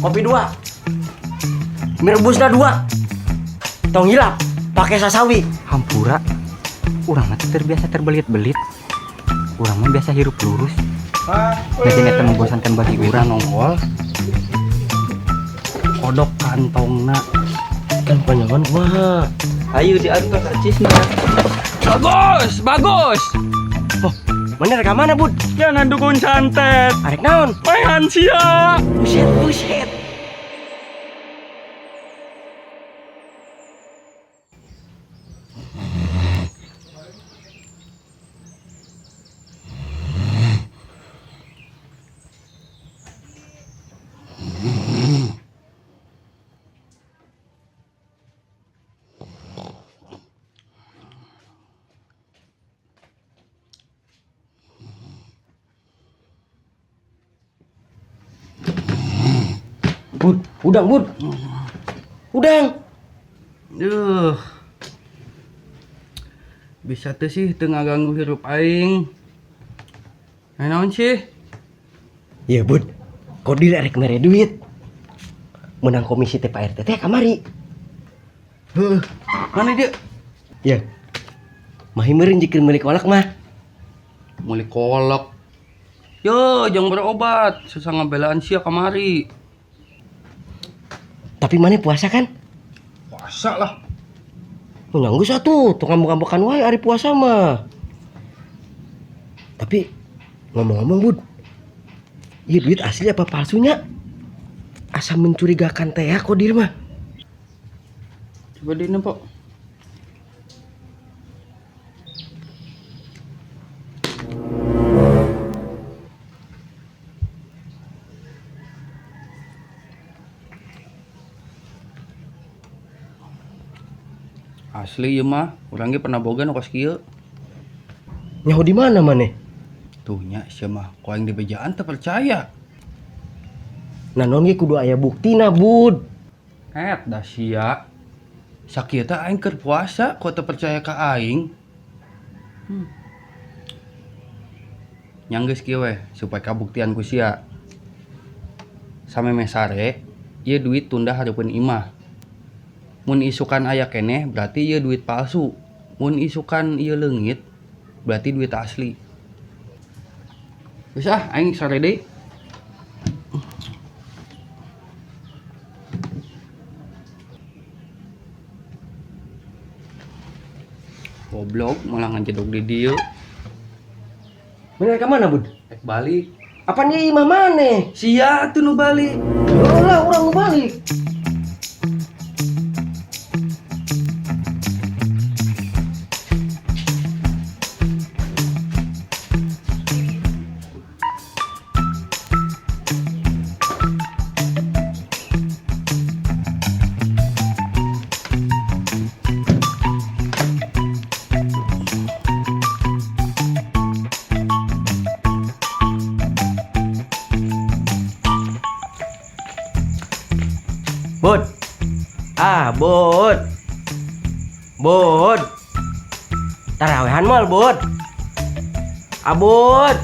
Kopi 2. Mie rebusna 2. Tong hilap, pake sasawi. Hampura. Urang mah teu terbiasa terbelit-belit. Urang mah biasa hirup lurus. Nanti eta membosankan bagi urang. Nongol. Kodok kantongna. Kan panjangan kumaha? Ayo diantar acisna. Bagus, bagus. Oh, mana rek ka mana, Bud? Jangan dukun santet. Arek naon? Maehan sia. Buset, buset. Bud, udang, Bud. Udang. Duh. Bisa teu sih teu ngaganggu hirup aing. Nah, naon sih? Iya, Bud. Kodir erek mere duit. Menang komisi teh Pak RT teh kamari. Heuh. Mana dia? Ya. Mahi meureun jikeun meuli kolak mah. Meuli kolak. Yo, jangan berobat. Susah ngabelaan sia kamari. Tapi mana puasa kan? Puasa lah. Mengganggu satu, tuh ngambek-ngambekan wae ari puasa mah. Tapi ngomong-ngomong, Bud, iya duit asli apa palsunya? Asa mencurigakan teh ya Kodir mah. Coba di Pak. Asli ieu mah, urang ge pernah boga nu kos kieu. Nyaho di mana maneh? Tuh nya sia mah, ku aing dibejaan teu percaya. Nah, non ge kudu aya buktina, Bud. Et dah sia. Sakieu teh aing keur puasa, ku teu percaya ka aing. Nyang geus kieu weh, supaya kabuktian ku sia. Samemeh sare, ieu duit tunda hareupeun imah. Mun isukan aya keneh berarti ieu duit palsu. Mun isukan ieu leungit berarti duit asli. Geus ah, aing sare deui. Goblok malah ngajedog di dieu. Bener ka mana, Bud? Rek balik. Apaan ieu imah maneh? Sia atuh nu balik. Lah, urang nu balik. Bud. Ah, Bud. Bud. Tarawehan moal, Bud. Ah, Bud.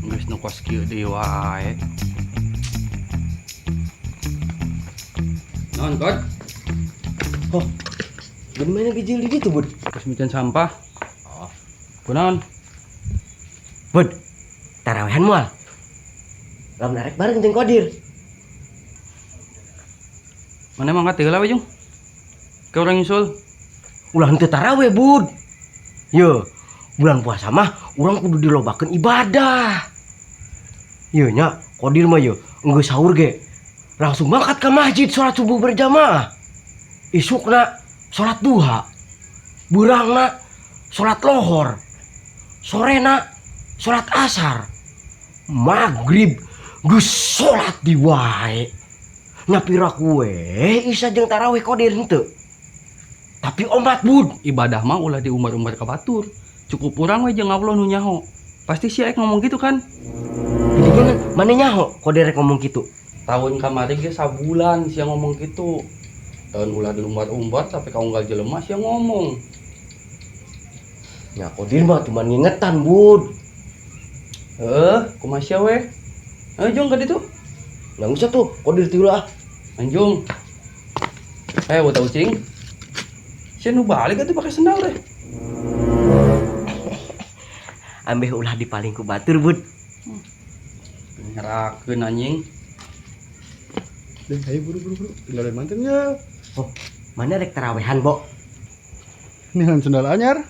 Geus nu kos kieu deui wae. Naon, Kod? Oh. Gimana bijil di ditu, Bud? Terus micen sampah. Oh. Kunaon? Bud. Tarawehan moal. Lamun arek bareng jeung Kodir. Mana mangkat heula we, Jung? Ke urang nyusul. Ulah henteu taraweh, Bud. Ye, bulan puasa mah urang kudu dilobakeun ibadah. Ye nya, Kodir mah ye, enggeus sahur ge langsung mangkat ke masjid sholat subuh berjamaah. Isukna sholat duha. Beurangna sholat lohor. Sorena sholat asar. Maghrib geus sholat di wae. Nya pira kue isa jeung tarawih Kodir henteu. Tapi omat, Bud. Ibadah mah ulah diumbar-umbar ka batur. Cukup urang we jeung Allah nu nyaho. Pasti sia ek ngomong gitu kan? Jadi kan mana nyaho Kodir rek ngomong gitu? Tahun kamari ge sabulan sia ngomong gitu. Tahun ulah diumbar-umbar tapi ka unggal jelema sia ngomong. Ya Kodir mah cuma ngingetan, Bud. Heuh, kumaha sia we? Ayo jung ka ditu. Nang usah tuh, Kodir ti ulah. Anjung. Eh, buta ucing. Sia nu balik atuh pake sendal teh. Ambeh ulah dipaling ku batur, Bud. Nyerakeun anjing. Deh, ayo buru buru buru. Tinggal mantennya. Oh, mana rek tarawehan, Bo? Ini sendal anyar.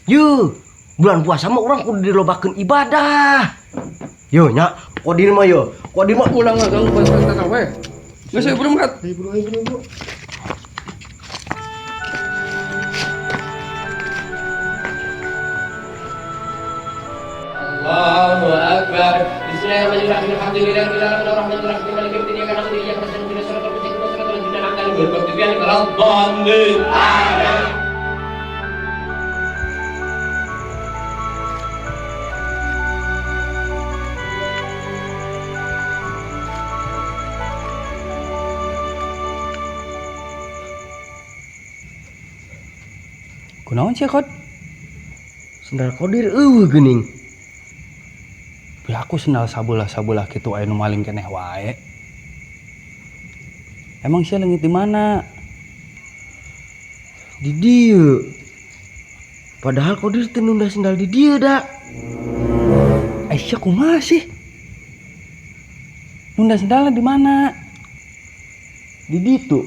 Yuh, bulan puasa mah urang kudu dilobakeun ibadah. Yo nya, Kodir mah yo. Kodir mah ulah ngaganggu bantuan taraweh. Geus ayo buru mangkat. Ayo buru, ayo buru, buru. Allahu Akbar. Bismillahirrahmanirrahim. Alhamdulillahirabbil alamin arrahmanir rahim maliki yaumiddin iyyaka na'budu wa iyyaka nasta'in ihdinas siratal mustaqim siratal ladzina an'amta 'alaihim ghairil maghdubi 'alaihim waladdallin. Amin. Kunaon sih, Kod? Sendal Kodir eueuh geuning. Tapi aku sendal sabelah-sabelah kitu aya nu maling keneh wae. Emang sia leungit di mana? Di dieu. Padahal Kodir teu nunda sendal di dieu da. Sia kumaha sih? Nunda sendalna di mana? Di ditu.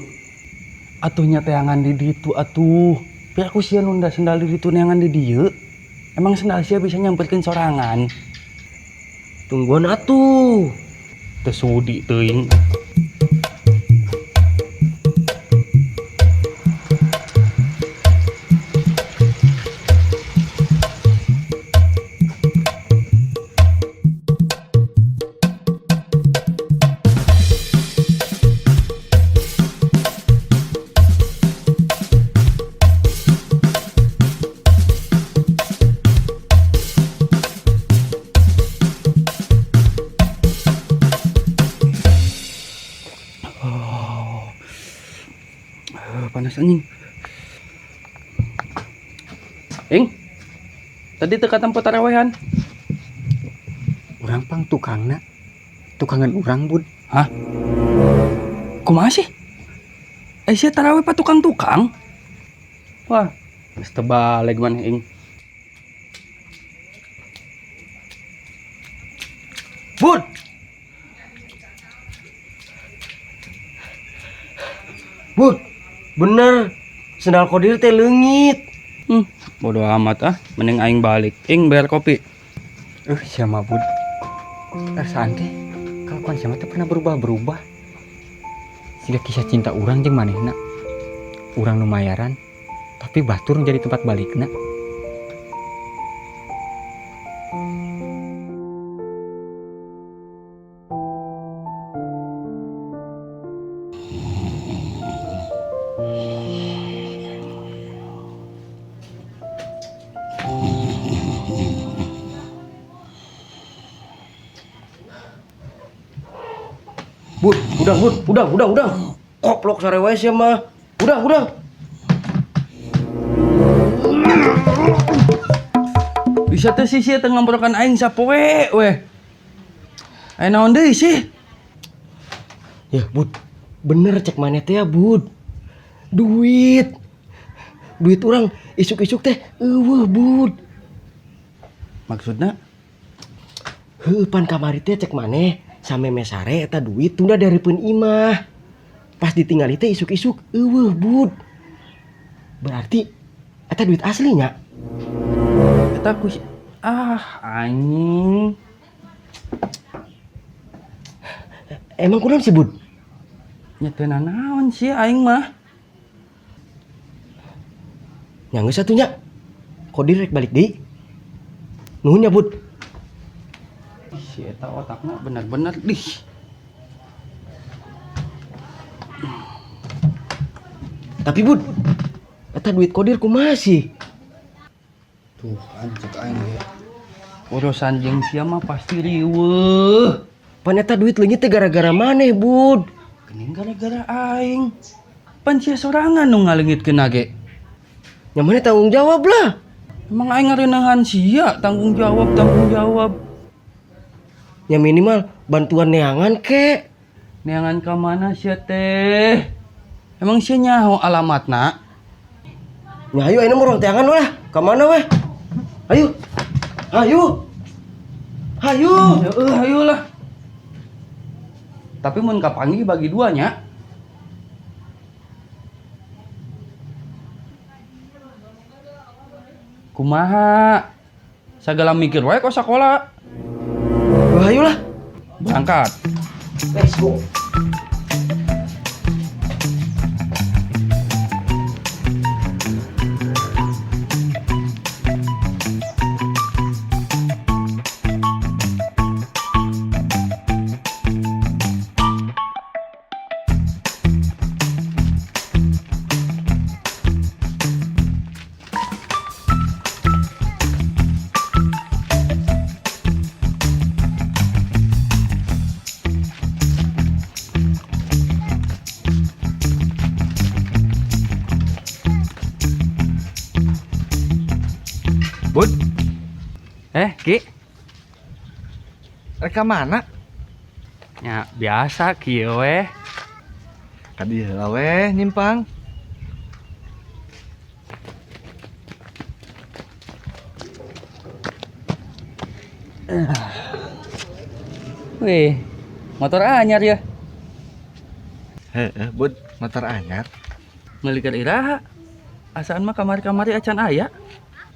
Atuh nya teangan di ditu atuh. Tapi aku sia nunda sendal di ditu neangan di dieu. Emang sendal sia bisa nyamperkeun sorangan? Tungguan atuh. Teu sudi teuing. Panas anjing. Ing, tadi teka tempat tarawehan. Urang pang tukangna, tukangan urang Bud. Hah? Kumaha sih? Sia taraweh pa tukang-tukang? Wah, geus terbalik maneh ing. Bud. Bud, bener sendal Kodir teh leungit. Bodoh amat ah, mending aing balik. Ing bayar kopi. Siapa Bud? Perasaan teh kelakuan siapa teh pernah berubah-berubah. Siga kisah cinta urang jeung manehna. Urang nu mayaran, tapi batur nu jadi tempat balikna. Bud, udang, Bud, udang, udang, udang. Koplok sare wae sia mah. Udang, udang. Bisa teh sih sia teh ngamprokan aing sapoe weh. Aya naon deui sih? Ya, Bud. Bener cek maneh teh ya, Bud. Duit. Duit urang isuk-isuk teh eueuh, Bud. Maksudna? Heuh, pan kamari teh cek maneh sameme sare eta duit tunda dari pun imah. Pas ditinggali teh isuk-isuk eueuh, Bud. Berarti eta duit aslinya. Eta ku anjing. Emang kunaon sih, Bud? Nya teu nanaon sih aing mah. Nya geus atuh nya. Kodir rek balik deui. Nuhun nya, Bud. Si eta otakna bener-bener dih. Tapi Bud, eta duit Kodir kumaha sih? Tuh anjing aing ya. Urusan jeung sia mah pasti riweuh. Pan eta duit leungit teh gara-gara maneh, Bud. Geuning gara-gara aing. Pan sia sorangan nu ngaleungitkeun ge. Nya maneh tanggung jawab lah. Emang aing ngareuneuhan sia tanggung jawab, tanggung jawab. Ya minimal bantuan neangan kek. Neangan ka mana sia teh? Emang sia nyaho alamatna? Ya ayo ayeuna mah urang teangan lah. Ka mana weh? Ayo. Ayo. Ayo. Heeh, ayo lah. Tapi mun kapanggih bagi dua nya. Kumaha? Sagala mikir wae kok sakola. Ayo lah. Berangkat. Let's go. Bud. Ki. Rek ka mana? Ya, biasa kieu weh. Ka dieu heula weh nyimpang. Wih, motor anyar ya. Heeh, Bud, motor anyar. Meuli keur iraha. Asaan mah kamari-kamari acan aya.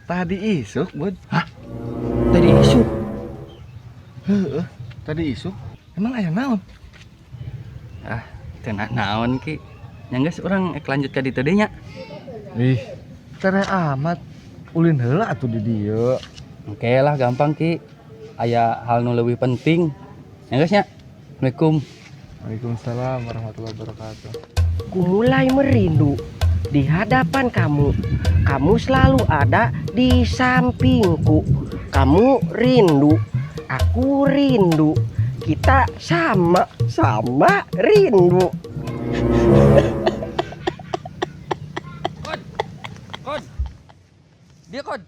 Tadi isuk, Bud. Hah? Tadi isuk? Heeh, tadi isuk. Emang aya naon? Ah, teu naon Ki. Nya geus urang ek lanjut ka ditu deui nya. Ih, tereh amat. Ulin heula atuh di dieu. Oke lah, gampang Ki. Aya hal nu leuwih penting. Nya geus nya. Assalamualaikum. Waalaikumsalam warahmatullahi wabarakatuh. Ku mulai merindu di hadapan kamu. Kamu selalu ada di sampingku. Kamu rindu, aku rindu. Kita sama-sama rindu. Kod, kod, dia kod.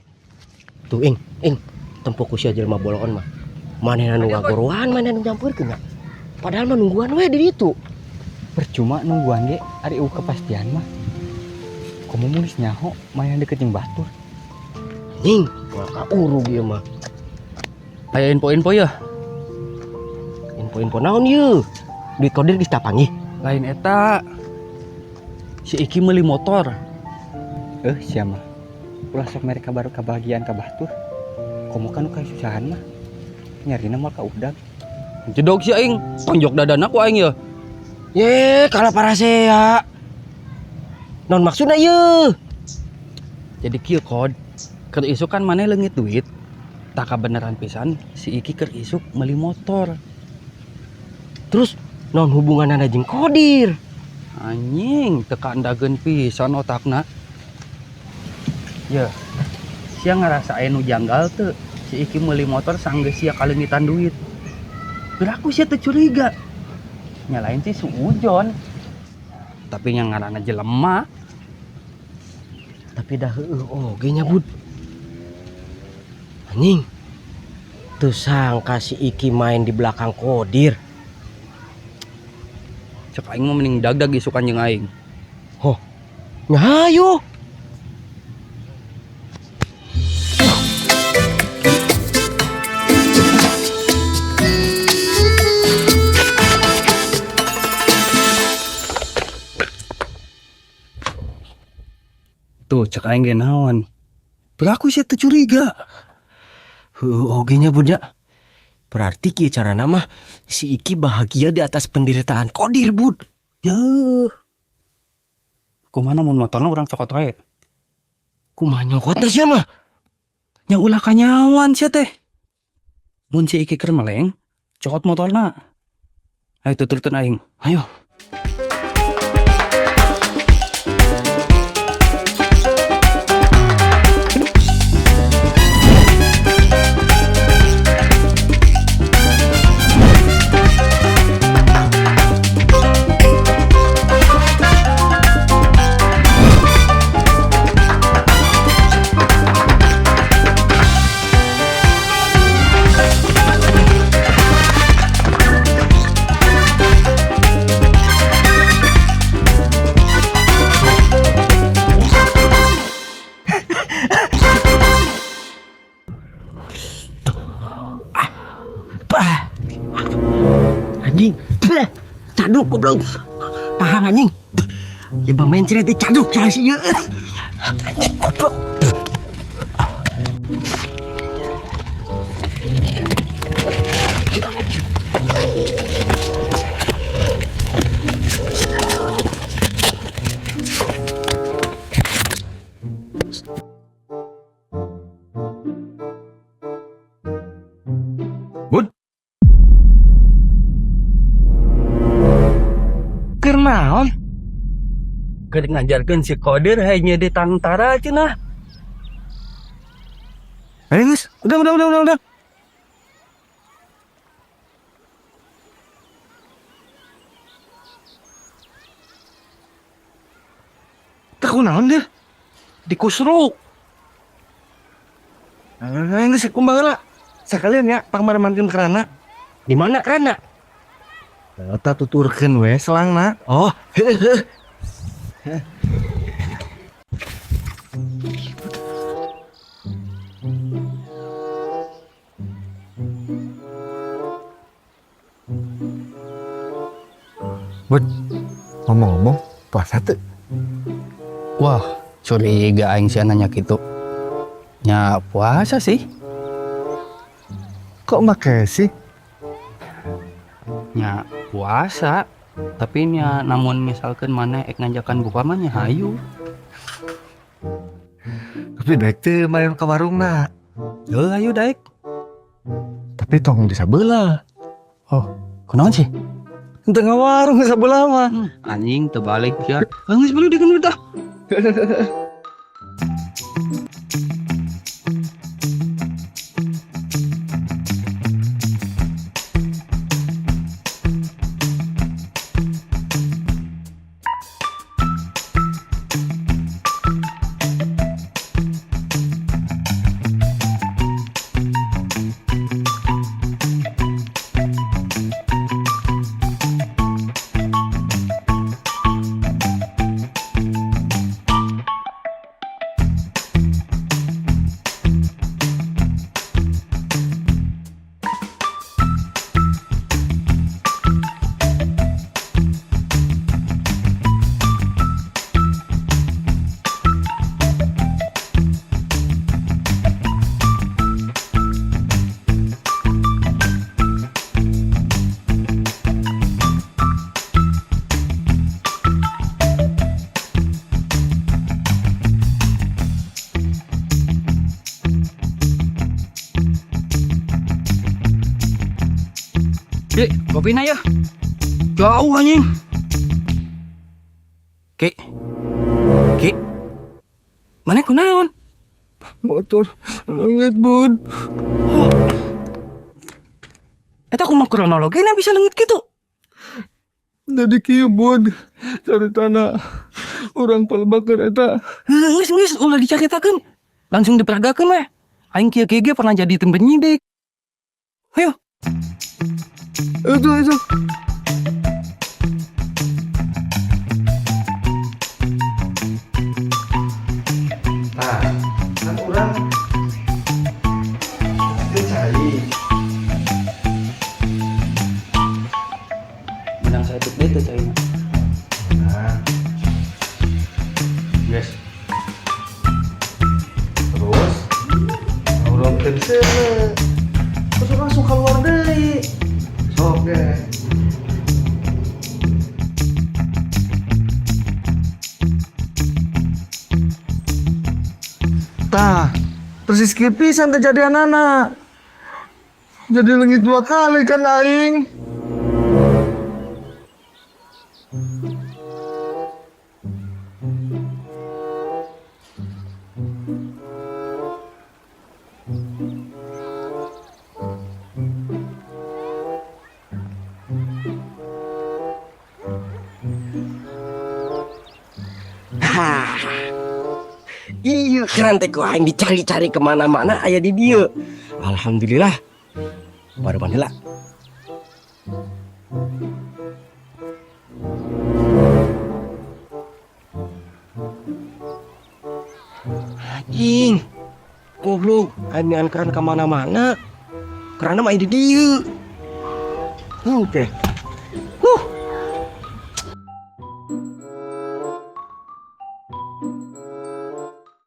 Tuh ing, ing, tempo ku sia jelema boloon mah. Manehna nu ngagoroan, manehna nu nyampeurkeun nya. Padahal mah nungguan we di ditu. Percuma nungguan ge, ari eueuh kepastian mah. Komo mun geus nyaho manehna deket jeung batur. Anjing, moal kaurug ieu mah. Aya info-info ya? Info-info naon ieu? Duit kodir geus kapanggih. Lain eta. Si Iki meuli motor. Sia mah. Ulah sok mere kabar kebahagiaan ka batur. Komo kan nu kasusahan mah. Nyarina moal ka udag. Jedog si aing, tonjok dadana ku aing ye. Ye, kalah parasea. Naon maksudna ieu? Jadi kieu kod, keur isuk kan maneh leungit duit. Tak kabeneran pisan si Iki keur isuk meuli motor. Terus naon hubunganana jeung Kodir? Anjing, teu kaandageun pisan otakna. Ye, sia ngarasa aya nu janggal teu? Si Iki meuli motor sanggeus sia kaleungitan duit. Piraku sia teu curiga. Nyalain sih suujon. Tapi yang ngaranna jelema. Tapi dah heueuh oge nya, Bud. Anjing. Teu sangka si Iki main di belakang Kodir. Cek aing mah mending dag-dag isukan jeung aing. Hoh. Nya hayu. Tuh cek aing ge naon. Peraku sih teu curiga. Heueuh oge nya Bud ya. Berarti kieu carana mah si Iki bahagia di atas penderitaan Kodir, Bud. Yeuh. Kumaha mun motorna urang cokot wae? Kumaha nyokotna sia mah? Nya ulah kanyawan sia teh. Mun si Iki keur meleng, cokot motorna. Ayo tuturkeun aing. Ayo. Anjing. Bleh. Caduk goblok. Tahan anjing. Ya bang mencret teh caduk salah sih ieu. Anjing goblok. Bud. Keur naon? Keur ngajarkeun si Kodir hayang di tantara cenah. Ayo geus, udah. Tah kunaon dia? Dikusruk. Ayo geus kumaha heula. Sakalian ya pangmarmankeun kerana. Di mana kerana? Eta tuturkeun we selangna. Oh, heuh. Bud, ngomong-ngomong puasa tuh. Wah, curiga aing sia nanya kitu. Nya puasa sih. Kok make sih? Nya puasa. Tapi nya namun misalkan mana ek ngajakan buka mah nya hayu. Tapi daek teu main ka warungna. Heuh hayu daek. Tapi tong di sabelah. Oh, kunaon sih? Henteu ngawarung di sabelah mah. Anjing terbalik ya. Geus beli dekeun udah. Dik, kopi na ya. Jauh anjing. Ki. Ki. Mana kunaon? Motor leungit, Bud. Oh. Eta kumaha kronologina bisa leungit kitu? Jadi kieu, Bud. Caritana urang palebak eta. Heuh, geus geus ulah dicaritakeun. Langsung diperagakeun we. Aing kieu-kieu ge pernah jadi tim penyidik. Ayo. Itu. Nah, kan urang itu cai. Menang saya tuh itu caina. Nah. Guys. Terus urang teu. Terus langsung keluar deui. Sok deh. Tah, persis kieu pisan teh jadianana. Jadi leungit 2 kali kan aing. Iya, keren teh ku aing dicari-cari kemana-mana aya di dieu. Alhamdulillah. Baru heula. Anjing. Goblok, aing neangan keran kemana-mana. Kerana mah aya di dieu. Oke.